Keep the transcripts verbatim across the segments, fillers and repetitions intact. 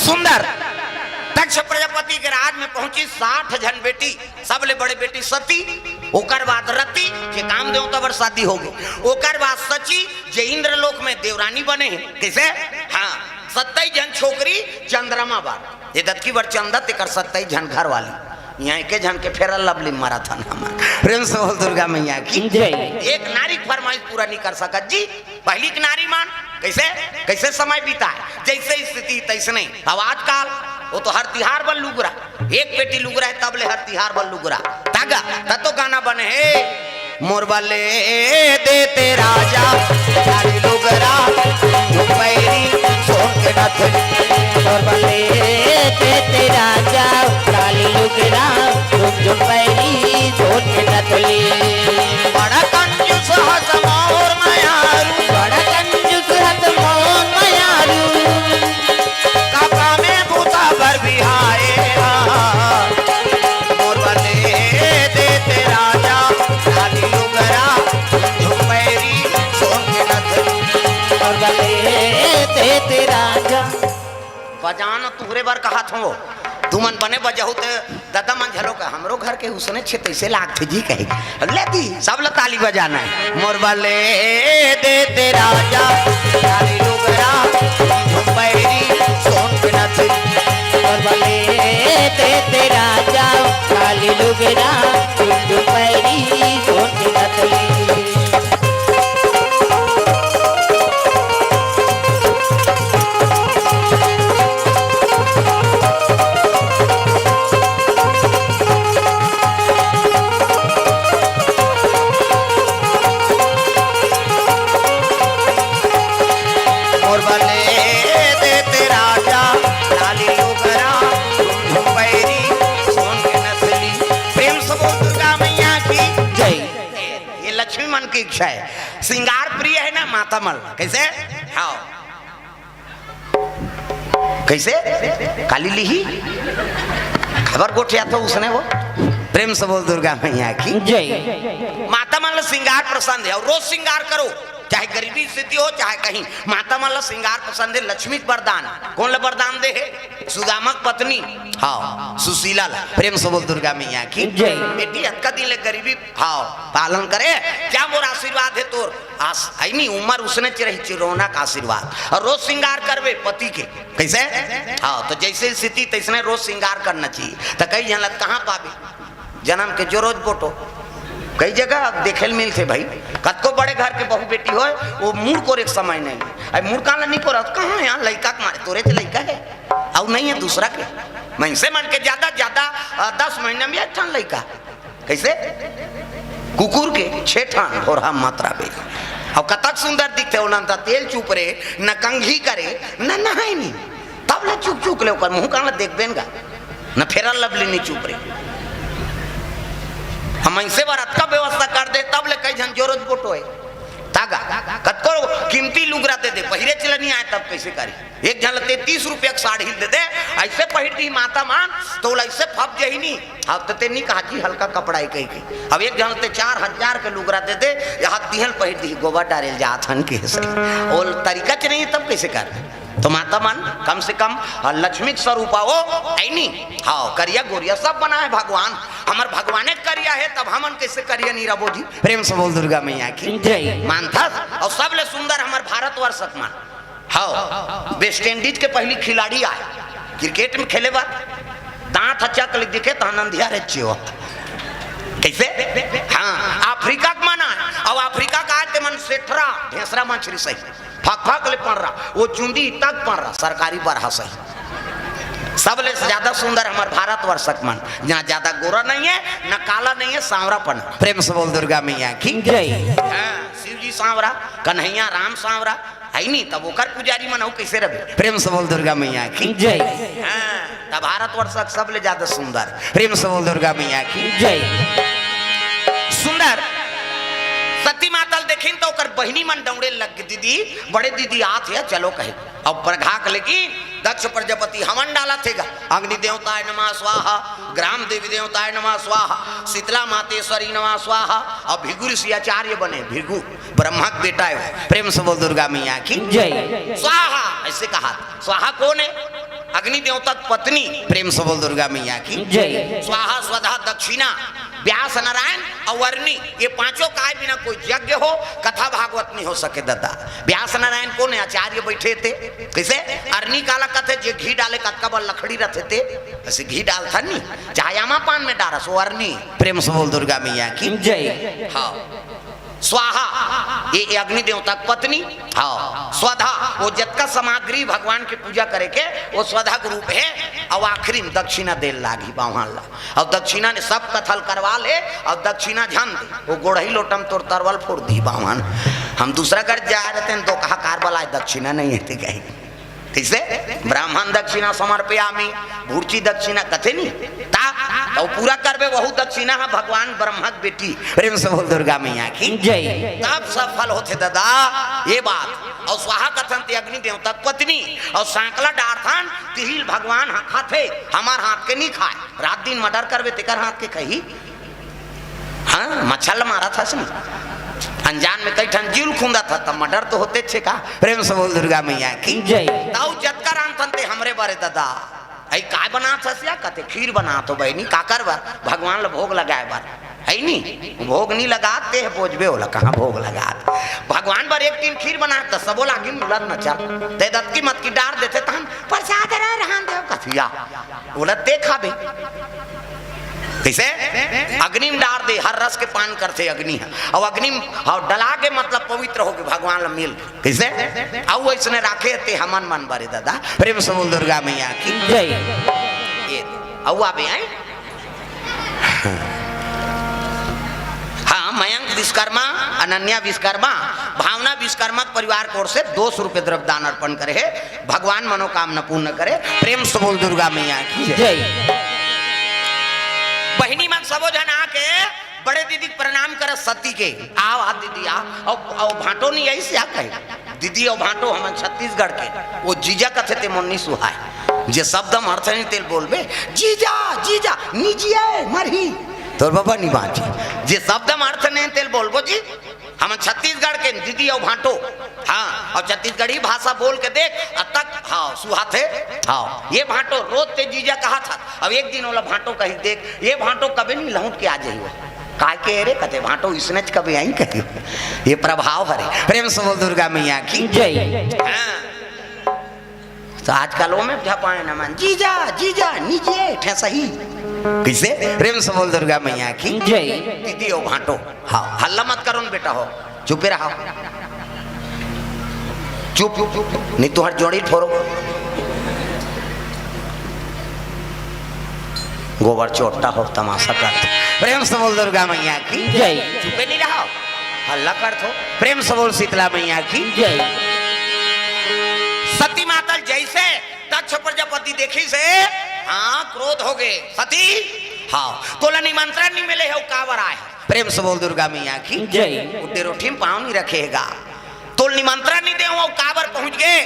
सुंदर। दक्ष प्रजापति के राज में पहुंची, साठ झन बेटी, सबले बड़े बेटी सती, ओकर बाद रति, जे काम देवता बर शादी होगे, ओकर बाद सची, जे इंद्रलोक में देवरानी बने हे। कइसे? हाँ, सत्ताईस झन छोकरी चंद्रमा बर, जे दतकी बर चंदा, तेकर सत्ताईस झन घर वाली। इहाँ एके झन के फेरल लवली मरत हन हमन। प्रेम से बोल दुर्गा मैया की। जय। एक नारी के फरमाइश पूरा नहीं कर सकत जी। पहिली के नारी मन कइसे, कइसे समय बिताय, जइसे स्थिति तइसने। अब आजकल वो तो हर तिहार बर लुगरा, एक पेटी लुगरा हे, तब ले हर तिहार बर लुगरा। तागा, त तो गाना बने हे, मोर बर ले देते राजा, लाली लुगरा, झुमझुम पैरी, सोन के नथनी। मोर बर ले देते राजा, लाली लुगरा, झुमझुम पैरी, सोन के नथनी। बड़ा कंजूस हस मोर मयारू, बड़ा कंजूस हस मोर मयारू। काका में बूता बर बिहाए हा। मोर बर ले देते राजा, लाली लुगरा, झुमझुम पैरी, सोन के नथनी। मोर बर ले देते राजा। बजान तुहरे बर कहत हंव, तुमन बने बजाहू त ददा मन झलो का, हमरो घर के उसने छे तइसे लागथे जी कहे। ले दी, सब ला ताली बजाना हे। मोर बर ले देते राजा, लाली लुगरा, झुमझुम पैरी, सोन के नथनी। मोर बर ले देते राजा, लाली लुगरा, झुमझुम पैरी, सोन के नथनी। मोर बर ले देते राजा, लाली लुगरा, झुमझुम पैरी, सोन के नथनी। प्रेम से बोल दुर्गा मैया की जय। ये लक्ष्मी मन की इच्छा हे, श्रृंगार प्रिय हे ना माता मन। कइसे? हाँ। कइसे? काली लिही? खबर गोठिया तो उसने वो। प्रेम से बोल दुर्गा मैया की। जय। माता मन ला श्रृंगार पसंद हे अउ रोज श्रृंगार करो, चाहे गरीबी स्थिति हो, चाहे कहीं। माता मन ला श्रृंगार पसंद हे, लक्ष्मी के वरदान। कोन ला वरदान दे हे? सुदामा के पत्नी, हाँ, सुशीला ला। प्रेम से बोल दुर्गा मैया की। जय। बेटी, अतका दिन ले गरीबी, हाँ, पालन करे, क्या मोर आशीर्वाद हे तोर? आस-, है नी, उमर उसने च रही चिरौना का आशीर्वाद। अउ रोज श्रृंगार करबे पति के। कइसे? हाँ, त जइसे स्थिति तइसने रोज श्रृंगार करना चाहिए। त कई झन ल कहाँ पाबे? जनम के जोरोज बोटो। कई जगह अब देखे ल मिलथे भाई, कतको बड़े घर के बहू बेटी होय, वो मुड़ कोरे के समय नहीं। अब मुड़ काला नहीं कोरत, कहाँ हे लइका के मारे, तोरे च लइका हे, अउ नहीं हे दूसरा के। मनसे मन के ज्यादा ज्यादा, अ, दस महीना में एक ठन लइका। कइसे? कुकुर के छे ठन ढोरहा मात्रा बे। अब कतक सुंदर दिखथे, ओला न त तेल चुप रे, न कंघी करे, न नहाय नी। तब ले चुक चुक ले ओकर मुंह कान ल देखबे न गा। न फेरन लवली नी चुप रे। हम मनसे बर अतका व्यवस्था कर दे, तब ले कई झन जोरोज बोटो हे। तागा, कतको कीमती लुगरा दे दे, पहिरे चले नी आय, तब कइसे करी? एक झन ल ते तीस रुपया के साड़ी ल दे दे, अइसे पहिर दी माता मन, त ओला अइसे फप जही नी। अब त ते नी कहा जी हल्का कपड़ा हे कहि के। अब एक झन ल ते चार हजार के लुगरा दे दे, यहाँ दिहल पहिर दी, गोबर डारे ल जात हन कइसे। ओ तरीका च नहीं हे, तब कइसे कर? त माता मन कम से कम, अ, लक्ष्मी के स्वरूप हो, ऐ नी? हाँ, करिया गोरिया सब बनाए भगवान, हमर भगवाने करिया हे, तब हमन कइसे करिया नी रबो जी? प्रेम से बोल दुर्गा मैया की। जय। मानथस, अउ सबले सुंदर हमर भारतवर्ष के मन। हव, वेस्ट इंडीज के पहिली खिलाड़ी आय, क्रिकेट में खेले बर, दांत ह चक ले दिखे, तहन अंधियारे चेवा। कइसे? हाँ, अफ्रीका के मन आय, अउ अफ्रीका के आय ते मन सेठरा, ढेंसरा मछरी सही, फक फक ले पंड़रा, वो चुंदी तक पंड़रा, सरकारी बरहा सही। सबले ज्यादा सुंदर हमर भारतवर्ष के मन, जहाँ ज्यादा गोरा नहीं हे, न काला नहीं हे, सांवरापन। प्रेम से बोल दुर्गा मैया की। जय। हाँ, शिव जी सांवरा, कन्हैया राम सांवरा, है नी, तब ओकर पुजारी मन अउ कइसे रहे? प्रेम से बोल दुर्गा मैया की। जय। हाँ, तब भारतवर्ष के सबले ज्यादा सुंदर। प्रेम से बोल दुर्गा मैया की। जय। सुंदर। सती माता ल देखिन त ओकर बहिनी मन दौड़े लग गे, "दीदी, बड़े दीदी आत हे, चलो," कहे। अब परघा के लगी, दक्ष प्रजापति हवन डालत हे गा, "अग्नि देवताय नमः स्वाहा, ग्राम देवी देवताय नमः स्वाहा, शीतला मातेश्वरी नमः स्वाहा।" अब भृगु ऋषि आचार्य बने, भृगु ब्रह्मा के बेटा हे वो। प्रेम से बोल दुर्गा मैया की। जय। स्वाहा, अइसे कहा। स्वाहा कोन हे? अग्नि देवता के पत्नी, प्रेम से बोल दुर्गा मैया की। जय। स्वाहा, स्वधा, दक्षिणा, व्यास, नारायण अउ अरनी, ये पांचों काय बिना कोई यज्ञ हो, कथा भागवत नहीं हो सके दादा। व्यास नारायण कोन हे? आचार्य बैठे थे। कइसे? अरनी काला कथे, जे घी डाले कतका बड़ लकड़ी रथे ते, अइसे घी डालथन नी, चाहे आमा पान में डारस, वो अरनी। प्रेम से बोल दुर्गा मैया की। जय। हाँ। स्वाहा, ये, ये अग्नि देवता के पत्नी। हाँ। स्वधा, वो जतका सामग्री भगवान के पूजा करे के, वो स्वधा के रूप हे। अउ आखिरी में दक्षिणा दे लागही बाम्हन ला। अउ दक्षिणा ने सब कथा ल करवा ले, अउ दक्षिणा झन दे, वो गोड़ही लोटा म तोर तरवल फोर दिही बाम्हन। हम दूसरा घर जाय रहितेन, दोकहा कार बलाय, दक्षिणा नहीं हे ते कही। कइसे? ब्राह्मण दक्षिणा समर्पयामि, भुर्ची दक्षिणा कथे नी। ता, तउ पूरा करबे, वहू दक्षिणा ह भगवान ब्रह्मा के बेटी। प्रेम से बोल दुर्गा मैया की। जय। तब सफल होथे दादा, ये बात। अउ स्वाहा कथन ते अग्नि देवता के पत्नी, अउ सांकला डारथन, तिही ल भगवान ह खाथे, हमर हाथ के नी खाय। रात दिन murder करबे, तेकर हाथ के खाही। हाँ, मच्छर ल मारत हस नी। अनजान में कई ठन जीव ल खूंदत हस, त murder तो होतेच हे का। प्रेम से बोल दुर्गा मैया की। जय। तउ जतका रांधथन ते हमरे बर ए दादा। अई काय बनात हस या? कथे खीर बनात हों बहिनी, काकर बर? भगवान ल भोग लगाय बर। हे नी? भोग नी लगात, ते ह बोजबे, ओला कहाँ भोग लगात? भगवान बर एक टिन खीर बनात, त सबो ल आगी म उलत नचत। ते दतकी मतकी डार देथे, तहन प्रसाद रहे रहन देव कथिया। ओला ते खाबे। कइसे? अग्नि म डार दे, हर रस के पान करथे अग्नि ह। अउ अग्नि म, हाँ, डला के मतलब पवित्र होके भगवान ल मिल। कइसे? अउ अइसने राखे ते हमन मन बर ए दादा। प्रेम से बोल दुर्गा मैया की। जय। ये, अउ आबे आए। हाँ, मयंक विश्वकर्मा, अनन्या विश्वकर्मा, भावना विश्वकर्मा के परिवार के ओर से दो सौ रुपये द्रव्य दान अर्पण करे हे। भगवान मनोकामना पूर्ण करे। प्रेम से बोल दुर्गा मैया की जय। जय। बहिनी मन सबो झन आके बड़े दीदी के प्रणाम करस सती के। आव, आ दीदी, आ। अउ, अउ भांटो नी अइसे आ कहे। दीदी अउ भांटो हमन छत्तीसगढ़ के। वो जीजा कथे ते मोर नी सुहाय। जे शब्द म अर्थ नहीं तेल बोलबे। जीजा, जीजा, निजिए, मरही। तोर बाबा नी बांची। जे शब्द म अर्थ नहीं तेल बोलबो जी। हमन छत्तीसगढ़ के दीदी अउ भांटो। हाँ, अउ छत्तीसगढ़ी भाषा बोल के देख, अतक, हाँ, सुहाथे। हाँ, ये भांटो रोज ते जीजा कहाथस। अब एक दिन ओला भांटो कही देख, ये भांटो कबे नी लहुट के आ जाही वो। काय के रे कथे भांटो इसनेच कबे आई कही। ये प्रभाव हरे। प्रेम से बोल दुर्गा मैया की। जय। हाँ। त आजकल ओमे झपाए न मन, जीजा, जीजा, निजे, ठे सही। कइसे? प्रेम से बोल दुर्गा मैया की। जय। दीदी अउ भांटो। हाँ, हल्ला मत करो न बेटा हो। चुपे रहो। चुप, चुप, चुप, चुप। नहीं तो हर जोड़ी फोरो। गोबर चोट्टा हो, तमाशा कर। प्रेम से बोल दुर्गा मैया की। जय। चुपे नहीं रहो। हल्ला करत हो। प्रेम से बोल शीतला मैया की। जय। सती माता ल जइसे दक्ष प्रजापति देखिस हे, हाँ, क्रोध होगे। सती, हाँ, तोला निमंत्रण नहीं मिले हे, अउ काबर आए हे? प्रेम से बोल दुर्गा मैया की। जय। उड्डे रोटी म पाँव नहीं रखे हे गा। तोला निमंत्रण नहीं दे हँव, अउ काबर पहुँच गे?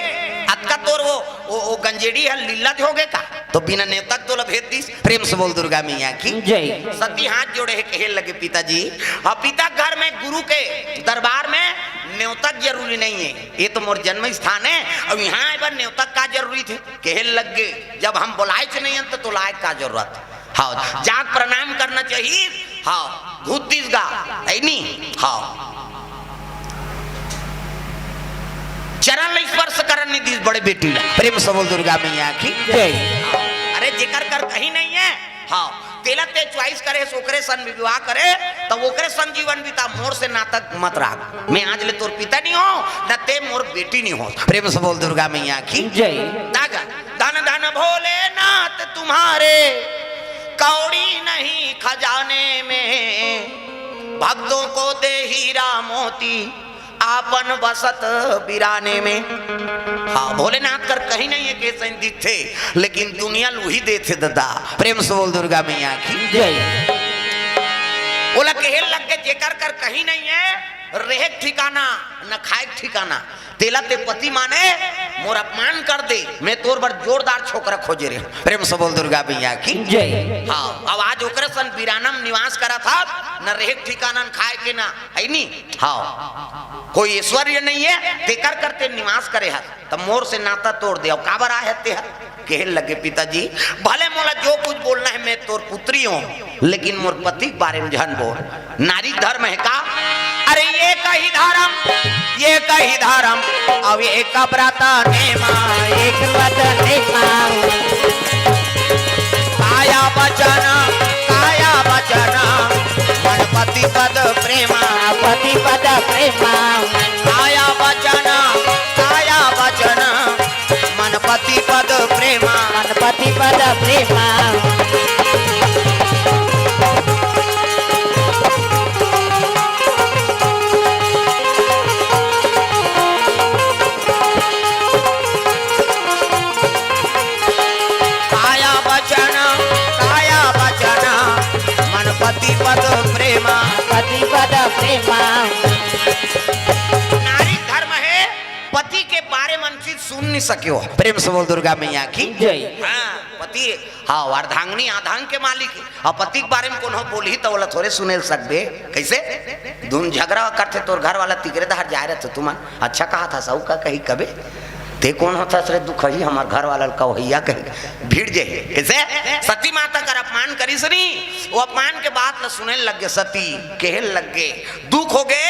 अतका तोर वो, वो, वो गंजेड़ी हे, लीला होगे का? तो बिना नेवता के तोला भेज दिस। प्रेम से बोल दुर्गा मैया की। जय। सती हाथ जोड़े हे, कहे लगे, "पिताजी, अब पिता घर में गुरु के दरबार में नेवता के जरूरी नहीं हे। ये तो मोर जन्म स्थान हे, अउ यहाँ आए बर नेवता के का जरूरी थे?" कहे लगे, "जब हम बोलाएच नहीं हन, तो, तो लाए के का जरूरत?" हाँ, जाके प्रणाम करना चाहिए। हाँ, घुस दिस गा, हे नी? हाँ। चरण ल स्पर्श करन नहीं दिस बड़े बेटी ला। प्रेम से बोल दुर्गा मैया की। जय। अरे जेकर कर कहीं नहीं हे, हाँ, तेला ते choice करे, ओकरे सन विवाह करे, त ओकरे सन जीवन बिता, मोर से नाता मत राख। मैं आज ले तोर पिता नहीं हँव, न ते मोर बेटी नहीं होस। प्रेम से बोल दुर्गा मैया की। जय। दागा, धन धन भोलेनाथ तुम्हारे, कौड़ी नहीं खजाने में, भक्तों को दे हीरा मोती, आपन बसत बिराने में। हाँ, भोलेनाथ कर कहीं नहीं हे के सही दिखथे, लेकिन दुनिया ल उही देथे ददा। प्रेम से बोल दुर्गा मैया की। जय। ओला कहे लग गे, जेकर कर कहीं नहीं हे, रहे के ठिकाना, न खाए के ठिकाना, तेला ते पति माने, मोर अपमान कर दे, मैं तोर बर जोरदार छोकरा खोजे रहे हँव। प्रेम से बोल दुर्गा मैया की। जय। हाँ, अब आज ओकरे सन बिराना म निवास करत हस, न रहे के ठिकाना, न खाए के, न, हे नी? हाँ। कोई ऐश्वर्य नहीं हे, तेकर कर ते निवास करे हस, त मोर से नाता तोड़ दे। अउ काबर आए हस ते हर? कहे लगे, पिताजी, भले मोला जो कुछ बोलना हे, मैं तोर पुत्री हों, लेकिन मोर पति के बारे में झन बोल। नारी धर्म हे का? अरे एक ही धर्म, एक ही धर्म, अउ एक व्रत नेमा। एक व्रत नेमा। काया वचन, काया वचन, मन पति पद प्रेमा। पति पद प्रेमा। काया वचन, काया वचन, मन पति पद प्रेमा। मन पति पद प्रेमा। काया वचन, काया वचन, मन पति पद प्रेमा। पति पद प्रेमा। नारी धर्म हे, पति के बारे मन चीज सुन नहीं सके हो। प्रेम से बोल दुर्गा मैया की। जय। हाँ, पति, हाँ, अर्धांगिनी आधांग के मालिक हे। अउ पति के बारे में कोनो बोलही त ओला थोरे सुने ल सकबे। कइसे? धुन झगरा करथे तोर घर वाला, तिकरे दहर जाय रथे तुमन। अच्छा कहा था सऊ का कही कबे? ते कोन होथस रे दुखही, हमर घर वाला ल कवहइया कही। भिड़ जाही। कइसे? सती माता कर अपमान करिस नी, वो अपमान के बात ल सुने लग गे सती, कहे लग गे, दुख हो गे,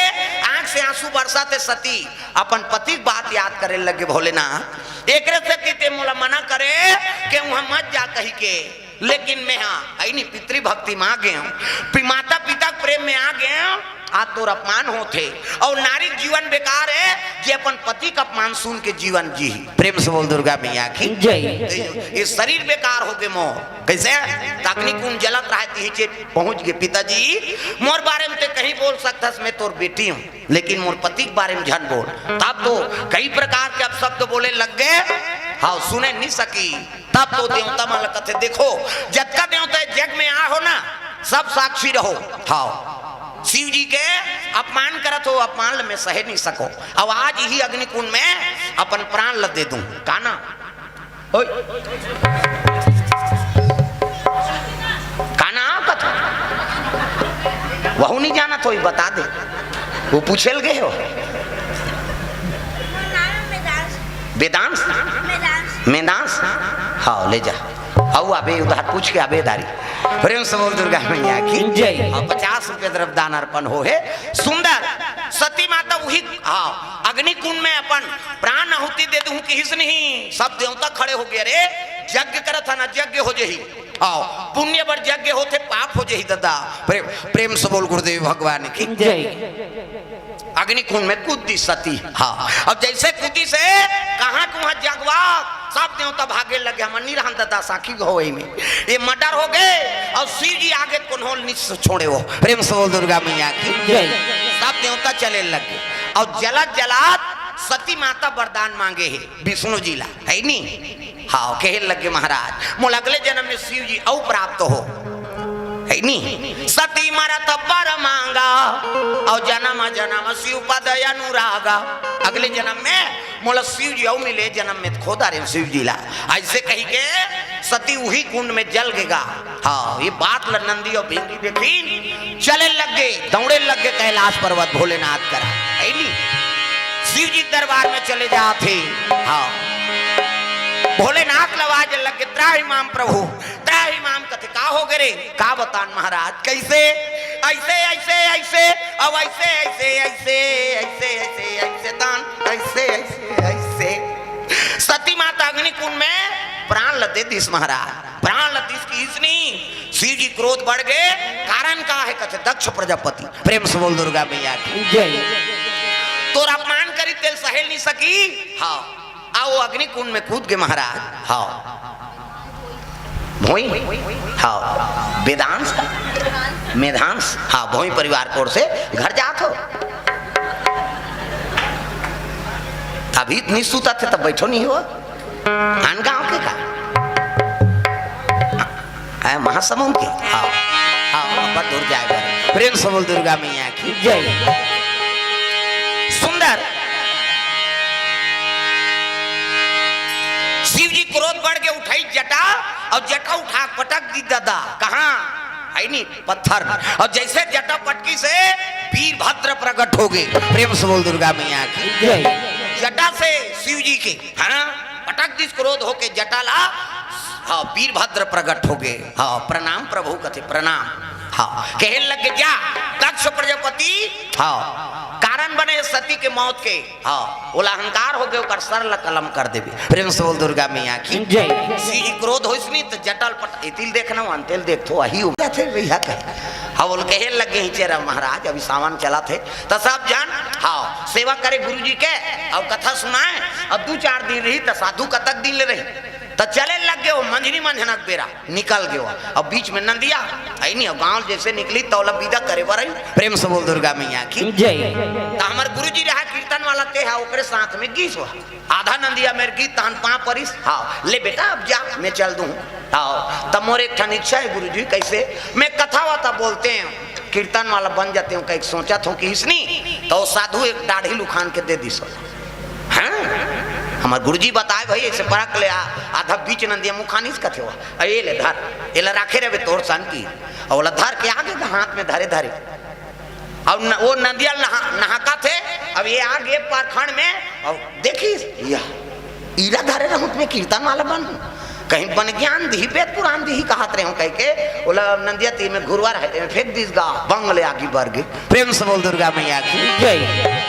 आंख से आंसू बरसाथे सती, अपन पति के बात याद करे लग गे, भोलेनाथ, एकरे सेती ते मोला मना करे के उहाँ मत जा कही के, लेकिन मैं हा, है नी, पितृभक्ति में आ गे हूँ, पि-, माता पिता के प्रेम में आ गे हूँ, आज तोर अपमान होथे, अउ नारी के जीवन बेकार हे, जे अपन पति के अपमान सुन के जीवन जी। प्रेम से बोल दुर्गा मैया की। जय। ये शरीर बेकार हो गे मोर। कइसे? अग्नि कुंड जलत रहे, तिही चीज पहुंच गे, पिताजी, मोर बारे में ते कहीं बोल सकथस, मैं तोर बेटी हूँ, लेकिन मोर पति के बारे में झन बोल। तब तो कई प्रकार के अपशब्द बोले लग गे। हाँ, सुने नहीं सकी। तब तो देवता मन ल कथे, देखो, जतका देवता जग में आ हो ना, सब साक्षी रहो। हाँ, शिव जी के अपमान करत हो, अपमान ल मैं सहे नहीं सको। अब आज ही अग्निकुंड में अपन प्राण ल दे दूं। का ना? ओए। का ना कथा? वहू नहीं जानत होही, बता दे। वो पूछे ल गे हो। वेदांश। वेदांश? वेदांश। वेदांश? हाँ, ले जा। अउ अबे उधार पूछ के अबे दारी। प्रेम से बोल दुर्गा मैया की। जय। अउ पचास रुपये द्रव्य दान अर्पण हो हे। सुंदर। सती माता उही, हाँ, अग्निकुंड में अपन प्राण आहुति दे दूं किहिस नहीं। सब देवता खड़े हो गे, अरे यज्ञ करत हे ना, यज्ञ हो जही। हाँ, पुण्य बर यज्ञ होथे, पाप हो जही दादा। प्रेम, प्रेम से बोल गुरुदेव भगवान की। जय। अग्निकुंड में कूद दिस सती। हाँ, अब जइसे कूदिस हे, कहाँ कुहाँ जगवा, सब देवता भागे लगे, हमन नहीं रहन दादा, साखी हो वही में। ये मर्डर हो गे, अउ शिव जी आगे कोनो ल नहीं छोड़े हो। प्रेम से बोल दुर्गा मैया की। जय। सब देवता चले लग गे, अउ जलत जलत सती माता वरदान मांगे हे विष्णु जी ला, है नी? हाँ, कहे लग गे महाराज, मोला अगले जन्म में शिव जी अउ प्राप्त हो, है नी? सती मरत बर मांगा, अउ जन्म जन्म शिव पद अनुरागा। अगले जन्म में मोला शिव जी अउ मिले, जन्म में त खो डारे हंव शिव जी ला। अइसे कही के सती उही कुंड में जल गे गा। हाँ, ये बात ल नंदी अउ भृंगी देखिन, चले लग गे, दौड़े लग गे कैलाश पर्वत भोलेनाथ करा, है नी? शिव जी के दरबार में चले जात हे। हाँ, भोलेनाथ ल आवाज लग गे, त्राहि माम प्रभु, त्राहि माम। कथे, का हो गे रे? का बतान महाराज, कइसे? अइसे, अइसे, अइसे, अउ अइसे, अइसे, अइसे, अइसे, अइसे, अइसे तान, अइसे, अइसे, अइसे। सती माता अग्निकुंड में प्राण ल दे दिस महाराज, प्राण ल दिस किहिस नहीं। शिव जी क्रोध बढ़ गे, कारण का हे? कथे दक्ष प्रजापति। प्रेम से बोल दुर्गा मैया की। जय। तोर अपमान करी तेल सहेल नहीं सकी। हाँ, अउ वो अग्निकुंड में कूद गे महाराज। हाँ। भोई? हाँ। वेदांश का? मेधांश? हाँ, भोई परिवार कोर से घर जात हो। अभी इतनी सूता थे तब बैठो नहीं हो। आन गांव के का? है महासमुंद के? हाँ। हाँ, अब दूर जाएगा। प्रेम से बोल दुर्गा मैया की। जय। सुंदर। शिव जी क्रोध बढ़ गे, उठाई जटा अउ जटा उठा पटक दी दादा। कहाँ? है नी पत्थर में। अउ जइसे जटा पटकिस हे वीरभद्र प्रकट हो गे। प्रेम से बोल दुर्गा मैया की। जय। जटा से शिव जी के, है ना, पटक पटक दिस क्रोध होके जटा ला। हाँ, वीरभद्र प्रगट हो गए। हाँ, प्रणाम प्रभु कथे, प्रणाम। हाँ, कहे लगे जा दक्ष प्रजापति। हाँ, कारण बने सती के मौत के। हाँ, ओला अहंकार हो गए, ओकर सर ला कलम कर देबे। प्रेम से बोल दुर्गा मैया की जय। सी क्रोध होइस नी त जटा ल पट, एतिल देखना, अंतेल देख तो वही उबा थे भैया कहे। हाँ, बोल कहे लगे ही चेरा महाराज, अभी सावन चला थे त सब जन, हाँ, सेवा करे गुरु जी के, अउ कथा सुनाए, अउ दू चार दिन रही त साधु कतक दिन ले रही। त चले लग गए वो मंझनी मंझनक बेरा, निकल गए वो। अब बीच में नंदिया, आई नहीं, अब गांव जैसे निकली तौला विदा करे बर आई। प्रेम से बोल दुर्गा मैया की जय। त हमर गुरु जी रहा कीर्तन वाला ते हा, ओकरे साथ में गीस हुआ। आधा नंदिया मेर गीत तहन पाँव परिस, हाँ, ले बेटा अब जा, मैं चल दूँ। हाँ, तब मोर एक ठन इच्छा है गुरु जी, कैसे? मैं कथा वथा बोलते हैं, कीर्तन वाला बन जाते हूँ, कहीं सोचा था कि इसनी, तो वो साधु एक दाढ़ी लुखान के दे दिस। हाँ, हमार गुरु जी बताए भाई, ऐसे परख ले आ, आधा बीच नंदिया मुखानिस कथे हुआ, "अ, ये ले धर, ये ला राखे रहे तोर सन की।" और ओला धर के आगे का हाथ में धरे धरे, और न, वो नंदिया नहा, नहाका थे। अब ये आगे पारखंड में, और देखिस, या, इला धरे रहूं त मैं कीर्तन वाला बन, कहीं बन ज्ञान दिही, वेद पुराण दिही कहत रहे हूं, कह के ओला नंदिया तीर में घुरुवा रहे, फेंक दिस गा, बंग ले आगी बर गे। प्रेम से बोल दुर्गा मैया की जय।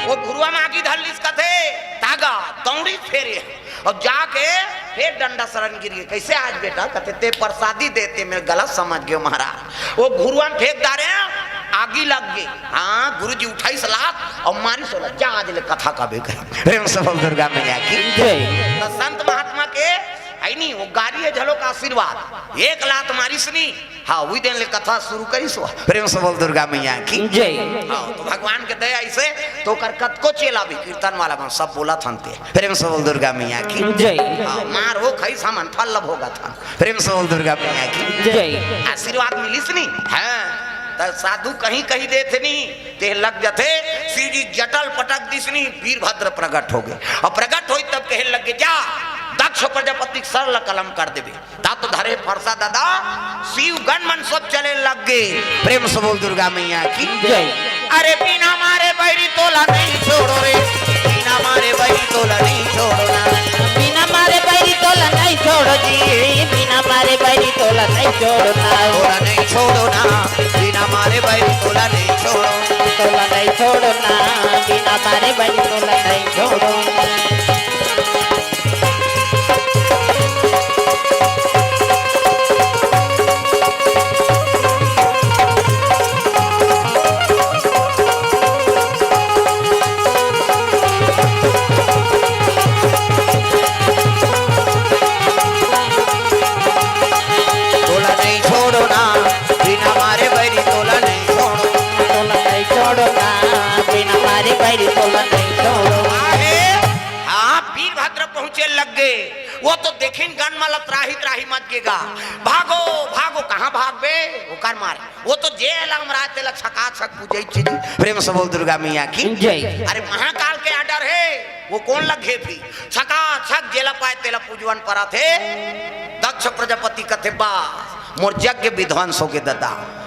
वो घुरुवा में आगी धर लिस कथे, तागा, दौड़ी फेरे, और जाके फेर डंडा सरन गिर गए। "कैसे आज बेटा?" कथे, "ते प्रसादी देते, मैं गलत समझ गयो महाराज।" वो घुरुआ में फेंक डारे, आगी लग गई। हाँ, गुरु जी उठाइस लात और मारिस ओला, "जा आज ले कथा का बेकर।" प्रेम से बोल दुर्गा मैया की जय। तो संत महात्मा के है नी, वो गारी है झलोक आशीर्वाद, एक लात मारिस नी, हाँ, वही दिन ले कथा शुरू करिस हुआ। प्रेम से बोल दुर्गा मैया की जय। हाँ, तो भगवान के दया ऐसे, तो ओकर कतको चेला भी कीर्तन वाला मन सब बोलत हन ते। प्रेम से बोल दुर्गा मैया की जय। हाँ, मार हो खाइस हमन फल भोगत हन। प्रेम से बोल दुर्गा मैया की जय। आशीर्वाद मिलिस नी, हाँ, त साधु कहीं कहीं देथे नी, ते लग जथे। शिव जी जटा ल पटक दिस नी, वीरभद्र प्रगट हो गए। और प्रगट होई तब कहे लगे, "जा, दक्ष प्रजापति के सर ल कलम कर देबे।" ता तो धरे फरसा दादा, शिव गण मन सब चले लग गए। प्रेम से बोल दुर्गा मैया की जय। अरे बिना मारे बैरी तोला नहीं छोड़ो रे, बिना मारे बैरी तोला नहीं छोड़ो ना। बिना मारे बैरी तोला नहीं छोड़ो जी, बिना मारे बैरी तोला नहीं छोड़ो ना। तोला नहीं छोड़ो ना, बिना मारे बैरी तोला नहीं छोड़ो। तोला नहीं छोड़ो ना, बिना मारे बैरी तोला नहीं छोड़ो। तोला नहीं छोड़ो ना, बिना मारे बैरी तोला नहीं छोड़ो। तोला नहीं छोड़ो ना, बिना मारे बैरी तोला नहीं छोड़ो। आहे, हाँ, वीरभद्र पहुंचे लग गए। वो तो देखिन गन मला त्राही त्राही मच गेगा। भागो, भागो, कहाँ भागबे? ओकर मारे। वो तो जेला हमराय तेला छकाछक पूजई चीज। प्रेम से बोल दुर्गा मैया की जय। अरे महाकाल के आर्डर है, वो कोन लगे भी? छकाछक जेला पाए तेला पूजवन परा थे। दक्ष प्रजापति कथे, "बा, मोर यज्ञ विध्वंस हो गे ददा।"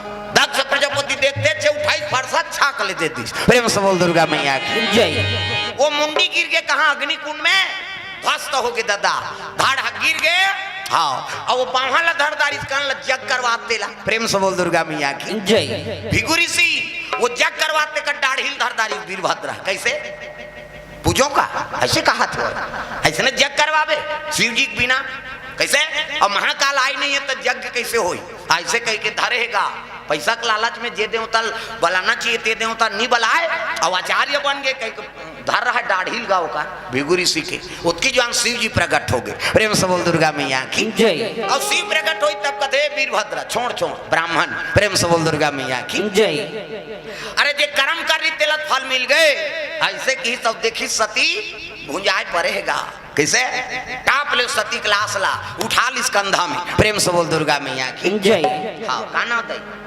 दक्ष प्रजापति देखते छे उठाई फरसा छाक ले दे दिस। प्रेम से बोल दुर्गा मैया की जय। वो मुंडी गिर के कहाँ अग्निकुंड में ध्वस्त हो गे ददा, धाड़ ह गिर गे। हाँ, अब वो बांहा ला धर दारिस कान ला जग करवा तेला। प्रेम से बोल दुर्गा मैया की जय। भृगु ऋषि वो जग करवा ते का डाढ़ी ल धर दारिस वीरभद्र। कैसे? पूजो का? ऐसे कहा थे। ऐसे न जग करवाबे शिव जी के बिना। कैसे? अब महाकाल आई नहीं है तो यज्ञ कैसे होई? ऐसे कह के धरेगा। पैसा के लालच में जे देवता बलाना चाहिए ते देवता नहीं बलाए, और आचार्य बन गए, कह के धर रहा डाढ़ी लगाओ का भृगु ऋषि के। उतकी जवान शिव जी प्रकट हो गए। प्रेम से बोल दुर्गा मैया की जय। और शिव प्रकट होई तब कथे, "वीरभद्र छोड़, छोड़, ब्राह्मण।" प्रेम से बोल दुर्गा मैया की जय। अरे जे कर्म कर रही तेला फल मिल गए, ऐसे की सब देखी सती भुंजाए पड़ेगा। कैसे? टाप ले सती के लाश ला, उठा लिस कंधा में। प्रेम से बोल दुर्गा मैया की जय। हाँ, का नाम दे?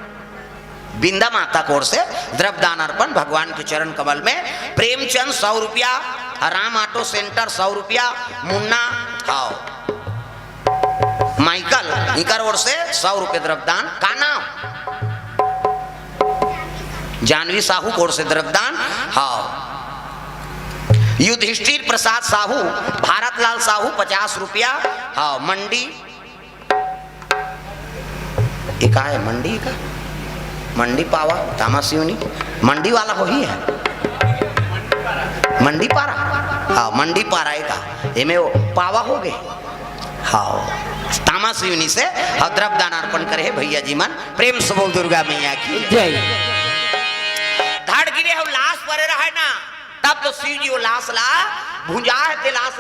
बिंदा माता कोर से द्रव्यदान अर्पण भगवान के चरण कमल में। प्रेमचंद सौ रुपया, राम ऑटो सेंटर सौ रुपया, मुन्ना, हाँ, माइकल इकर ओर से सौ रुपये द्रव्यदान। का नाम? जानवी साहू कोर से द्रव्यदान। हाँ, युधिष्ठिर प्रसाद साहू, भारत लाल साहू, पचास रुपया। हाँ, मंडी, ये का है? मंडी का? मंडी पावा, तामा सिवनी, मंडी वाला होही है। मंडी पारा, हाँ, मंडी पारा, ये का? एमे वो पावा हो गए। हाँ, तामा सिवनी से, हाँ, द्रव्य दान अर्पण करे हे भैया जी मन। प्रेम से बोल दुर्गा मैया की। जय। धड़ गिरे हो, लाश परे रहे ना, तब तो शिव जी वो लाश ला भुंजा है, ते लाश